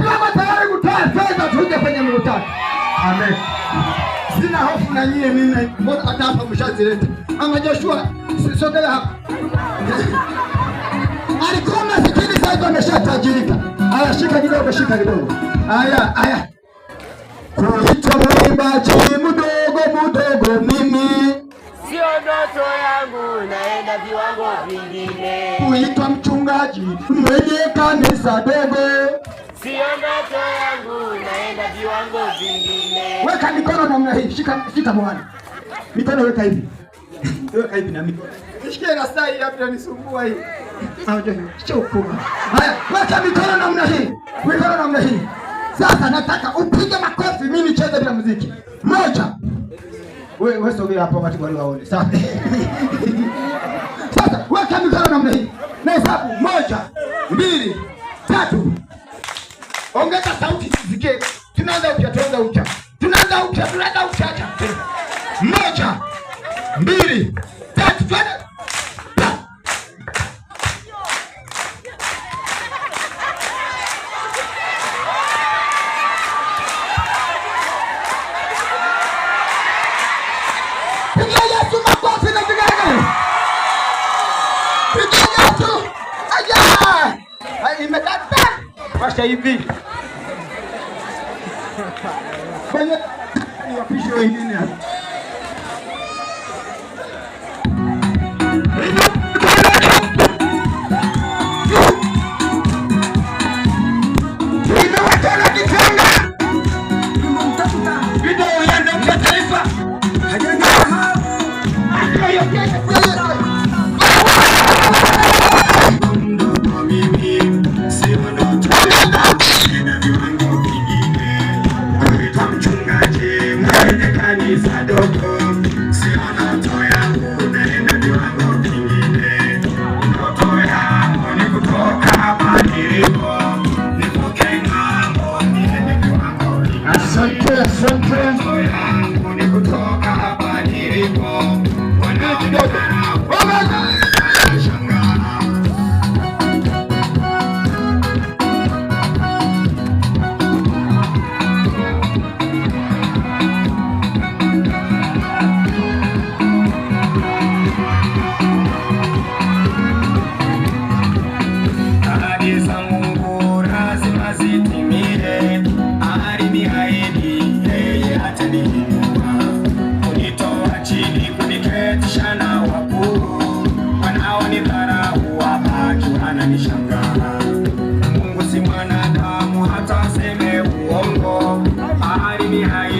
Wangapi wako tayari kutoa fedha tuje kwenye mkutano? Amen. Sina hofu na nyie mimi, mbona hata hapa mshazileta. Mama Joshua, sogea hapa. Alikuwa masikini, sasa hivi ameshatajirika. Haya, shika kidogo, shika kidogo. Haya, haya. Kuitwa mwimbaji mdogo mdogo mimi Sio ndoto yangu, naenda viwango vingine. Kuitwa mchungaji mwenye kanisa dogo. Sio ndoto yangu, naenda viwango vingine. Weka mikono namna hii, shika shika mwana. Mikono weka hivi. Weka hivi na mikono. Nishikie na saa hii hapa nisumbua hii. Chukua. Haya, weka mikono namna hii. Mikono namna hii. Sasa nataka upige makofi, mimi nicheze bila muziki. Moja. Wewe wewe sogea hapo watu wale waone. Sawa. Sasa weka mikono namna hii. Na hesabu moja, mbili, tatu. Ongeza sauti tusikie. Tunaanza upya, tunaanza upya. Tunaanza upya, tunaanza upya. Acha. Moja, mbili, tatu, twende. Pa. Pigia Yesu makofi na vigelegele. Pigia Yesu. Aya! Ai, imekata. Washa hivi. Kwenye ni wapishe wengine hapa. Imewekana kitanga. Video ya mpya taifa. Mimi sio ndoto yangu, naenda viwango vingine. Kuitwa mchungaji mwenye kanisa dogo, sio ndoto yangu, naenda viwango vingine. Ndoto yangu ni kutoka hapa nilipo, nivuke ng'ambo, niende viwango vingine. Asante, asante. Ndoto yangu ni kutoka hapa nilipo, wanaonidharau wanashangaa. Ahadi za Mungu lazima zitimie. Aliniahidi yeye ataniinua, kunitoa chini, kuniketisha na wakuu. Wanaonidharau wabaki wananishangaa. Mungu si mwanadamu hata aseme uongo. Aliniahidi